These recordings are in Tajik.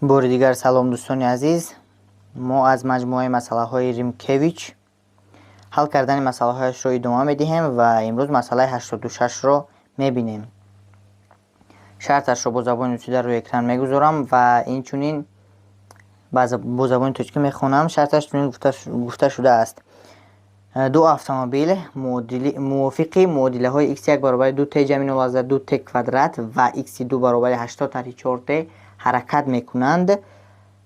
Бори дигар салом, дӯстони азиз. Мо аз маҷмӯаи масъалаҳои Римкевич ҳал кардани масъалаҳояшро идома медиҳем ва имрӯз масъалаи 86-ро мебинем. Шарташро бо забони русӣ дар рӯи экран мегузорам ва инчунин бо забони тоҷикӣ мехонам. Шарташ чунин гуфта шудааст: ду автомобил мувофиқи муодилаҳои x1 баробари 2t ҷамъи 0,2 t квадрат ва x2 баробари 80 тарҳи 4t ҳаракат мекунанд.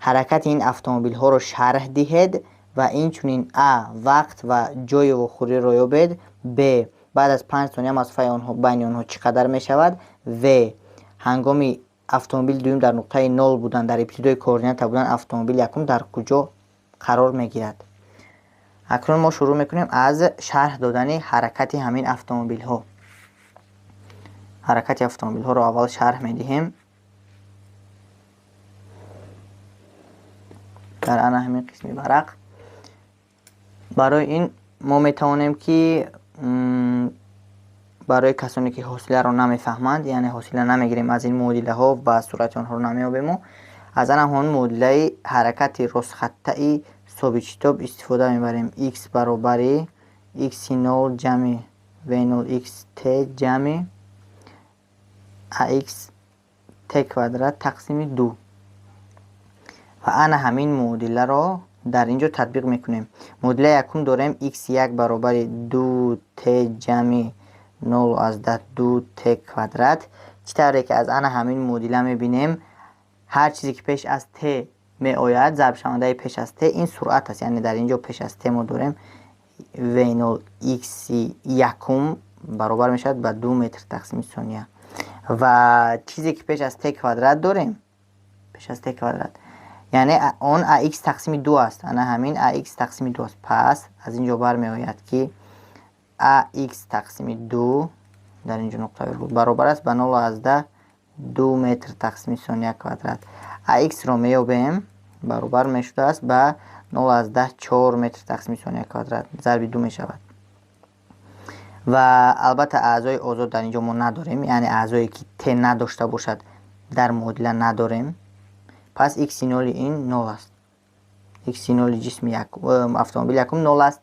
Ҳаракати ин автомобилҳоро шарҳ диҳед ва инчунин: а, вақт ва ҷойи вохӯриро ёбед; б, баъд аз 5 сония масофаи онҳо байни онҳо чӣ қадар мешавад; в, ҳангоми автомобили дуюм дар нуқтаи нол будан, дар ибтидои координата будан, автомобили якум дар куҷо қарор мегирад. Акнун мо шурӯъ мекунем аз шарҳ додани ҳаракати ҳамин автомобилҳо. Ҳаракати автомобилҳоро аввал шарҳ медиҳем. Дар ана ҳамин қисми варақ. Барои ин мо метавонем, ки барои касоне, ки ҳосиларо намефаҳманд, яъне ҳосила намегирем аз ин муодилаҳо ва суръати онҳоро намеёбему, аз ана ҳамон муодилаи ҳаракати ростхаттаи собитшитоб истифода мебарем: x баробари x0 ҷамъи v0 xt ҷамъи ax t квадрат тақсими ду. Ва ана ҳамин муодиларо дар ин ҷо татбиқ мекунем. Муодилаи якум дорем: x1 баробари 2t ҷамъи 0,2 t квадрат. Чӣ тавре ки аз ана ҳамин муодила мебинем, ҳар чизе ки пеш аз t меояд, зарбшавандаи пеш аз t, ин суръат аст. Яъне дар ин ҷо пеш аз t мо дорем v0 x якум баробар мешавад ба 2 метр тақсими сония. Ва чизе ки пеш аз t квадрат дорем, пеш аз t квадрат, яъне он ax тақсими ду аст. Ана ҳамин ax тақсими ду аст. Пас аз ин ҷо бармеояд, ки ax тақсими ду, дар ин ҷо нуқта виргул, баробар аст ба 0,2 метр тақсими сония квадрат. Ax-ро меёбем, баробар мешудааст ба 0,4 метр тақсими сония квадрат, зарби ду мешавад. Ва албатта аъзои озод дар ин ҷо мо надорем, яъне аъзое ки t надошта бошад, дар муодила надорем. Пас x ноли ин нол аст. X ноли ҷисми автомобили якум нол аст.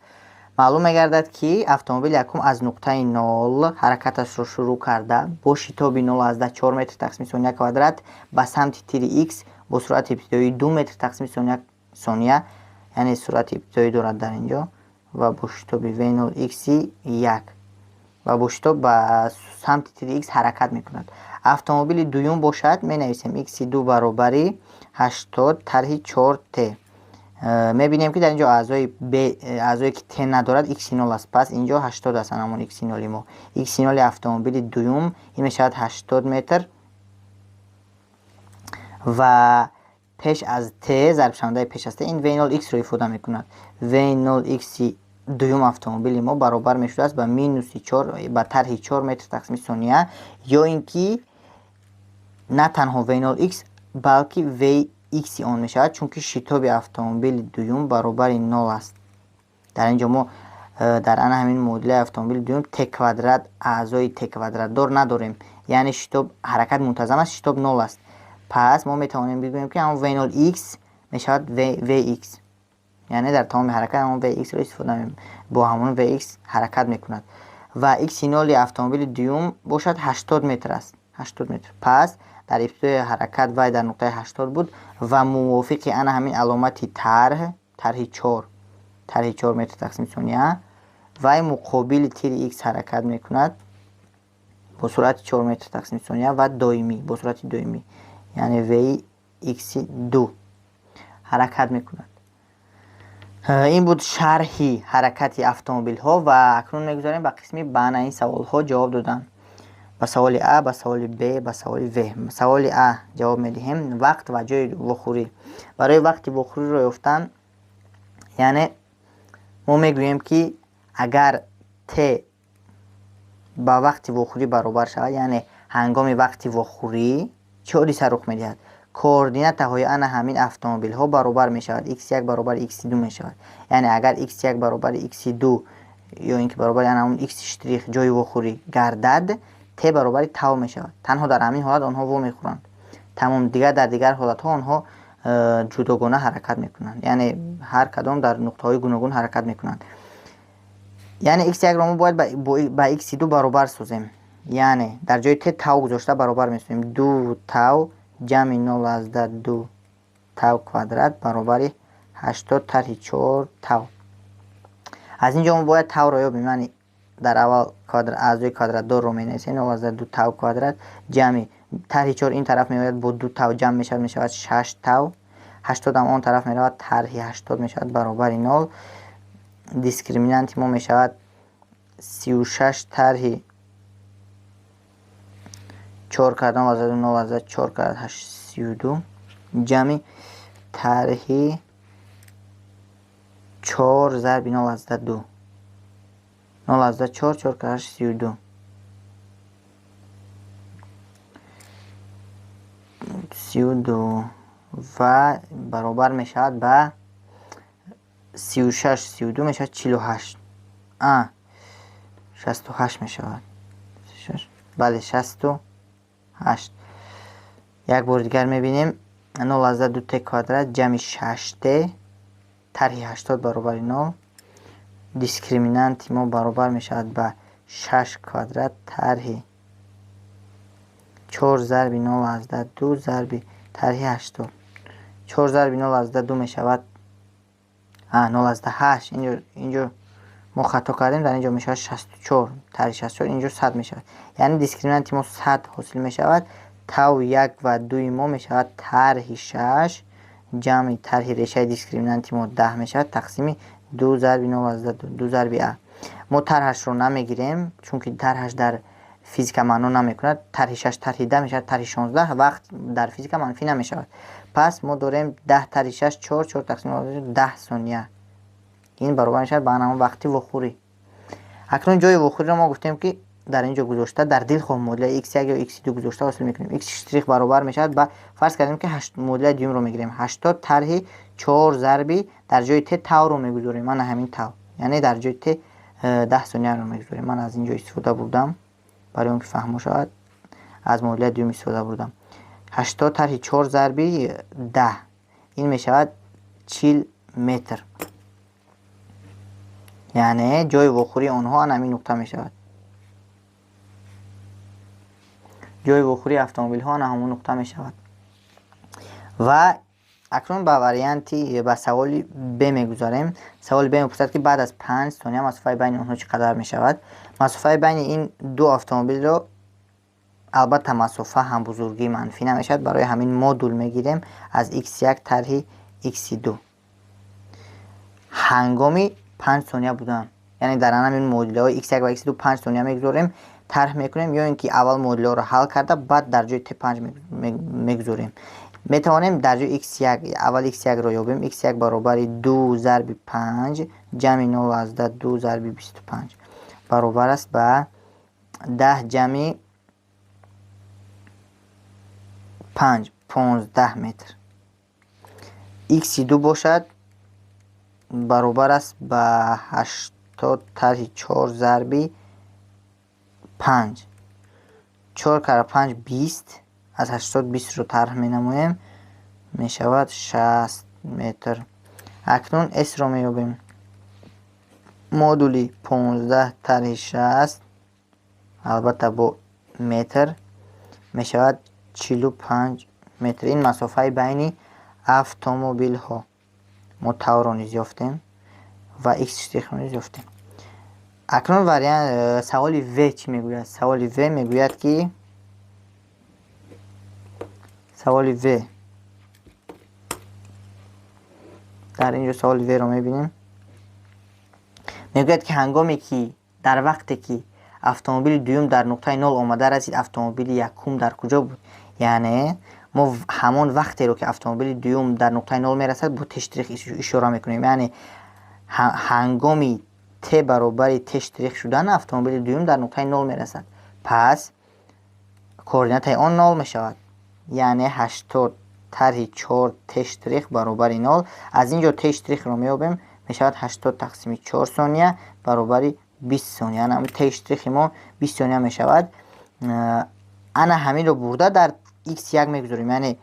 Маълум мегардад, ки автомобили якум аз нуқтаи нол ҳаракаташро шурӯъ карда, бо шитоби 0,4 метр тақсими сония квадрат ба самти тири x бо суръати ибтидоии 2 метр тақсими сония, яъне суръати ибтидоӣ дорад дар ин ҷо ва бо шитоби v0 x як ва бо шитоб ба самти тири x ҳаракат мекунад. Автомобили дуюм бошад, менависем x2 баробари 80 тарҳи 4t. Мебинем, ки дар ин ҷо аъзои аъзое ки t надорад, x нол аст. Пас ин ҷо 80 аст, ҳамон x ноли мо. X ноли автомобили дуюм ин мешавад 80 метр. Ва пеш аз t, зарбшавандаи пеш аз t, ин v0 x-ро ифода мекунад. V0 x дуюм автомобили мо баробар мешудааст ба минуси чор ба тарҳи 4 метр тақсими сония, ё ин ки на танҳо v0 x, балки vx он мешавад, чунки шитоби автомобили дуюм баробари нол аст. Дар ин ҷо мо дар ана ҳамин муодилаи автомобили дуюм t квадрат, аъзои t квадратдор надорем, яъне шитоб, ҳаракат мунтазам аст, шитоб нол аст. Пас мо метавонем бигӯем, ки ҳамон v0 x мешавад vx, яъне дар тамоми ҳаракат ҳамон vx-ро истифода, бо ҳамон vx ҳаракат мекунад. Ва x ноли автомобили дуюм бошад 80 метр аст, 80 метр. Пас дар ибтидои ҳаракат вай дар нуқтаи 80 буд ва мувофиқи ана ҳамин аломати тарҳ, тарҳи чор, тарҳи 4 метр тақсими сония, вай муқобили тири x ҳаракат мекунад бо суръати 4 метр тақсими сония ва доимӣ, бо суръати доимӣ, яъне vx ду ҳаракат мекунад. Ин буд шарҳи ҳаракати автомобилҳо. Ва акнун мегузарем ба қисми ба ана ин саволҳо ҷавоб додан: ба саволи а, ба саволи б, ба саволи в. Саволи а ҷавоб медиҳем: вақт ва ҷои вохӯрӣ. Барои вақти вохӯриро ёфтан, яъне мо мегӯем, ки агар t ба вақти вохӯрӣ баробар шавад, яъне ҳангоми вақти вохӯрӣ чӣ ҳодиса рух медиҳад? Координатаҳои ана ҳамин автомобилҳо баробар мешавад: x1 баробари x2 мешавад. Яъне агар x1 баробари x2 ё ин ки баробари ана ҳамон x штрих ҷои вохӯрӣ гардад, t баробари тав мешавад. Танҳо дар ҳамин ҳолат онҳо вомехӯранд, тамом. Дигар дар дигар ҳолатҳо онҳо ҷудогона ҳаракат мекунанд, яъне ҳар кадом дар нуқтаҳои гуногун ҳаракат мекунанд. Яъне x1-ро мо бояд ба x2 баробар созем. Яъне дар ҷои т тав гузошта баробар месозем. 2 тав ҷамъи 0,2 тав квадрат баробари 80 тарҳи 4 тав. Аз ин ҷо мо бояд тавро ёбем. Яъне дар аввал аъзои квадратдорро менависем, 0,2 тав квадрат ҷамъи тарҳи 4 ин тараф меояд, бо 2 тав ҷамъ мешавад, мешавад 6 тав. 80 ҳам он тараф меравад, тарҳи 80 мешавад баробари 0. Дискриминанти мо мешавад 36 тарҳи 4 карда 0,2 0,4 карда 32 ҷамъи тарҳи 4 зарби 0,2 0,4 4 карда 32 32 ва баробар мешавад ба 36 32 мешавад 48, 68 мешавад. Бале, 68. Як бори дигар мебинем. 0,2 т квадрат ҷамъи 6 т тарҳи 80 баробари 0. Дискриминанти мо баробар мешавад ба 6 квадрат тарҳи 4 зарби 0,2 зарби тарҳи 80. 4 зарби 0,2 мешавад 0,8. Инҷо мо хато кардем, дар инҷо мешавад 64, тарҳи 64 инҷо 100 мешавад. Яъне дискриминанти мо 100 ҳосил мешавад. Тав 1 ва 2 мо мешавад тарҳи 6 ҷамъи тарҳи решаи дискриминанти мо 10 мешавад тақсими 2 зарби 0,2 2 зарби а. Мо тарҳашро намегирем, чунки тарҳаш дар физика маъно намекунад. Тарҳи 6 тарҳи 10 мешавад тарҳи 16, вақт дар физика манфӣ намешавад. Пас мо дорем 10 тарҳи 6 4 4 тақсими 10 сония. Ин баробар мешавад ба ҳамон вақти вохӯрӣ. Акнун ҷои вохӯриро мо гуфтем, ки дар ин ҷо гузошта дар дилхоҳ муодилаи x1 ё x2 гузошта ҳосил мекунем. X штрих баробар мешавад ба, фарз кардем, ки муодилаи дуюмро мегирем, 80 тарҳи 4 зарби дар ҷои т тавро мегузорем. Мана ҳамин тав, яъне дар ҷои т 10 сонияро мегузорем. Ман аз ин ҷо истифода бурдам барои он ки фаҳмо шавад, аз муодилаи дуюм истифода бурдам. 80 тарҳи 4 зарби 10 ин мешавад 40 метр. Яъне ҷои вохӯрии онҳо ан ҳамин нуқта мешавад. Ҷои вохӯрии автомобилҳо ана ҳамон нуқта мешавад. Ва акнун ба варианти ба саволи Б мегузарем. Саволи Б мепурсад, ки баъд аз 5 сония масофаи байни онҳо чӣ қадар мешавад. Масофаи байни ин ду автомобилро албатта масофа ҳам бузургии манфӣ намешавад, барои ҳамин модул мегирем аз x1 тарҳи x2 ҳангоми 5 сония будан. Яъне дар ҳамин муодилаҳои x1 ва x2 5 сония мегузорем, тарҳ мекунем, ё ин ки аввал муодилаҳоро ҳал карда, баъд дар ҷои т5 мегузорем. Метавонем дар ҷои x1 аввал x1-ро ёбем. x1 баробари 2 зарби 5 ҷамъи 0,2 зарби 25 баробар аст ба 10 ҷамъи 5, 15 метр. x2 бошад баробар аст ба 80 тарҳи 4 зарби 5, 4 кара 5 20, аз 80 20-ро тарҳ менамоем, мешавад 60 метр. Акнун s-ро меёбем. Модули 15 тарҳи 60 албатта бо метр мешавад 45 метр. Ин масофаи байни автомобилҳо. Мо тавро низ ёфтем ва x штрихро низ ёфтем. Акнун вариант саволи В чӣ мегӯяд? Саволи В мегӯяд, ки саволи В дар инҷо саволи В-ро мебинем. Мегӯяд, ки ҳангоме ки дар вақте ки автомобили дуюм дар нуқтаи нол омада расид, автомобили якум дар куҷо буд? Яъне мо ҳамон вақтеро, ки автомобили дуюм дар нуқтаи нол мерасад, бо т штрих ишора мекунем. Яъне ҳангоми т баробари т штрих шудан автомобили дуюм дар нуқтаи нол мерасад. Пас координатаи он нол мешавад. Яъне 80 тарҳи 4 т штрих баробари 0. Аз ин ҷо т штрихро меёбем, мешавад 80 тақсими 4 сония баробари 20 сония. Яъне т штрихи мо 20 сония мешавад. Ана ҳаминро бурда дар x1 мегузорем. Яъне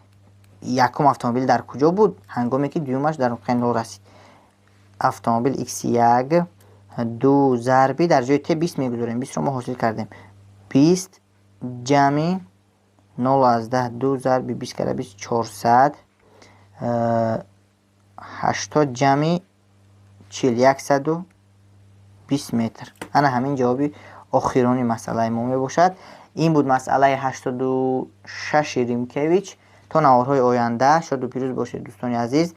Якум автомобил дар куҷо буд, ҳангоме ки дуюмаш дар нуқтаи нол расид? Автомобил x1 ду зарби, дар ҷои t 20 мегузорем, 20-ро мо ҳосил кардем, 20 ҷамъи 0,2 зарби 20 кара 20, 480 ҷамъи 40, 120 метр. Ана ҳамин ҷавоби охирони масъалаи мо мебошад. Ин буд масъалаи 86-и Римкевич. То наворҳои оянда шоду пирӯз бошед, дӯстони азиз.